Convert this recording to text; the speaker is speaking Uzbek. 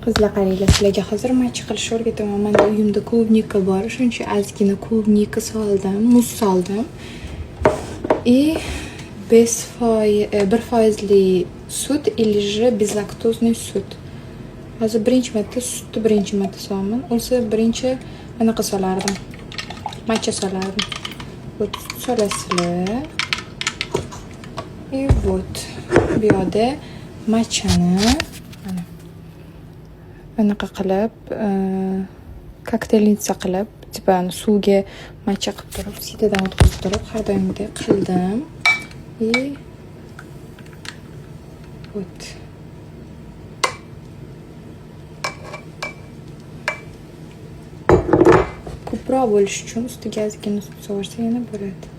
Qizlar, qaranglar, sizlarga hozir matcha qilishni o'rgataman. Manda uyimda клубника bor, shuning uchun ozgina клубника soldim, muz soldim. И 1 foizli sut или же безлактозный sut. Hozir birinchi marta sutni birinchi marta solaman. O'zi birinchi anaqa solardim. Matcha solardim. Вот, sut solasizlar. И вот bu yoqda matchani mana anaqa qilib, коктейльница qilib, типа suvga matcha qilib turib, сито dan o'tkazib turib, har doimgidek qildim. И вот. Ko'proq bo'lishi uchun ustiga ozgina sut solsa yana bo'ladi.